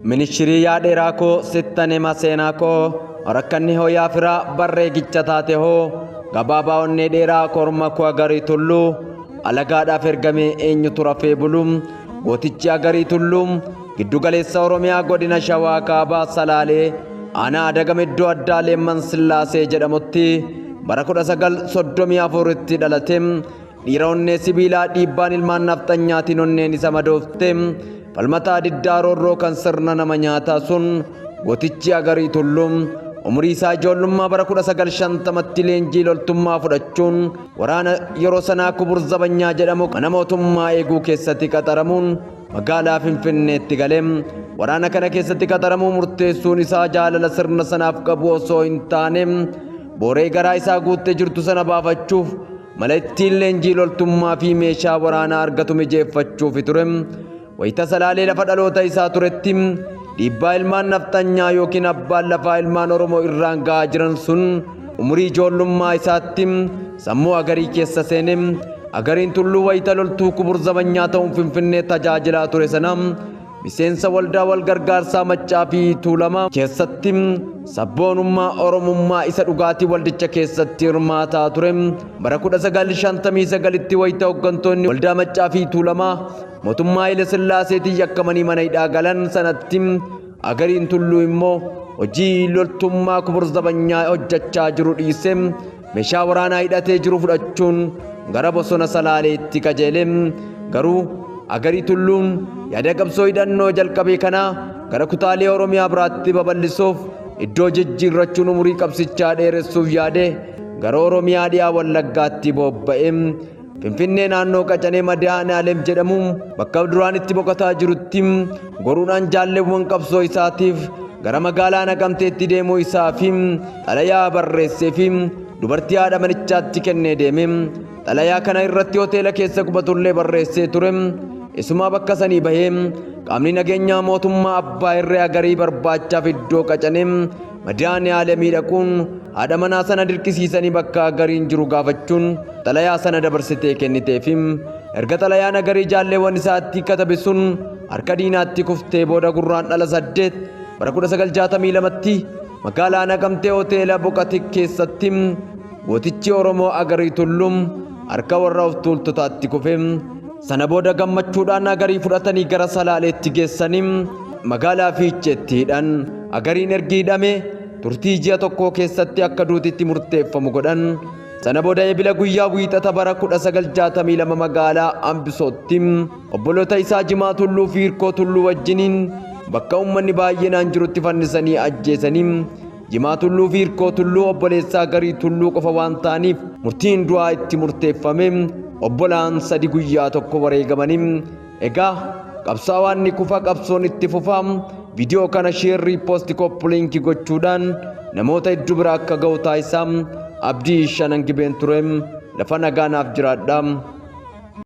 Ministirii yaa dheeraa koo sittan hima seenaa koo, rakkanni hoo yaa firaa barreegicha taate hoo, gabaabaa onnee dheeraa korma koo Agarii Tulluu, alagaadhaaf ergamee eenyutu rafee bulu? Gootichi Agarii Tulluu giddu galeessa Oromiyaa godina Shawaa Kaabaa Salaalee aanaa Adagam iddoo addaa Leemman Sillaasee jedhamutti bara 1934tti dhalate. Dhiira onnee sibiilaa dhiibbaan ilmaan nafxanyaatiin onneen isa madoofte, falmataa diddaa roorroo kan sirna nama nyaataa sun gootichi Agarii Tulluu umurii isaa ijoollummaa bara 1950tti leenjii loltummaa fudhachuun waraana yeroo sanaa Kubur Zabanyaa jedhamu mana mootummaa eeguu keessatti qaxaramuun magaalaa Finfinneetti galee. Waraana kana keessatti qaxaramuu murteessuun isaa jaalala sirna sanaaf qabu osoo hin taane booree garaa isaa guuttee jirtu sana baafachuuf mala ittiin leenjii loltummaa fi meeshaa waraanaa argatu mijeeffachuuf ture. Wayita Salaalee lafa dhaloota isaa turetti dhiibbaa ilmaan nafxanyaa yookiin abbaan lafaa ilmaan Oromoo irraan ga'aa jiran sun umurii ijoollummaa isaatti sammuu Agarii keessa seene. Agariin Tulluu wayita loltuu Kubur Zabanyaa ta'uun Finfinnee tajaajilaa ture sana miseensa waldaa wal gargaarsaa Maccaa fi Tuulamaa keessatti sabboonummaa Oromummaa isa dhugaatii waldicha keessatti hirmaataa ture. Bara 1959tti wayita hooggantoonni waldaa Maccaa fi Tuulamaa mootummaa Haile Sillaaseetiin yakkamanii mana hidhaa galan sanatti Agariin Tulluu immoo hojii loltummaa Kubur Zabanyaa hojjechaa jiru dhiisee meeshaa waraanaa hidhatee jiru fudhachuun gara bosona Salaaleetti qajeele. Garuu Agarii Tulluun yaada qabsoo hidhannoo jalqabee kana gara kutaalee Oromiyaa biraatti babal'isuuf iddoo jijjiirrachuun umurii qabsichaa dheeressuuf yaade gara Oromiyaa dhiyaa Wallaggaatti bobba'e. Finfinnee naannoo Qacanee Madaanaalem jedhamu bakka duraan itti boqotaa jirutti goruudhaan jaalleewwan qabsoo isaatiif gara magaalaa Naqamteetti deemuu isaa fi xalayaa barreessee fi dubartii haadha manichaatti kennee deeme. Xalayaa kana irratti hoteela keessa qubatullee barreessee ture. Isumaa bakka sanii bahee qaamni nageenyaa mootummaa abbaa irree Agarii barbaachaaf iddoo Qacanee Madaanaalemii dhaquun haadha manaa sana dirqisiisanii bakka Agariin jiru gaafachuun xalayaa sana dabarsitee kenniteefi. Erga xalayaan Agarii jaalleewwan isaatti katabe sun harka diinaatti kuftee booda gurraan dhala 8 bara 1962tti magaalaa Naqamtee hoteela Boqati keessatti gootichi Oromoo Agarii Tulluu harka warra of tuultotaatti kufe. Sana booda gammachuudhaan Agarii fudhatanii gara Salaaleetti geessanii magaalaa Fiicheetti hidhan. Agariin ergi hidhame turtii ji'a tokkoo keessatti akka duutitti murteeffamu godhan. Sana booda eebila guyyaa wiixata bara 1962 magaalaa Ambisootti obboloota isaa Jimaa Tulluu fi Hirkoo Tulluu wajjiniin bakka uummanni baay'inaan jirutti fannisanii ajjeesanii. Jimaa Tulluu fi Hirkoo Tulluu obboleessaa Agarii Tulluu qofa waan ta'aniif murtiin du'aa itti murteeffame. Obbolaan sadi guyyaa tokko wareegamanii. Egaa qabsaawaan ni kufa, qabsoon itti fufa. Viidiyoo kana share, repost, copy link gochuudhaan namoota hedduu bira akka ga'u taasisaa. Abdii Shanan Gibeen ture. Lafa nagaa naaf jiraadha.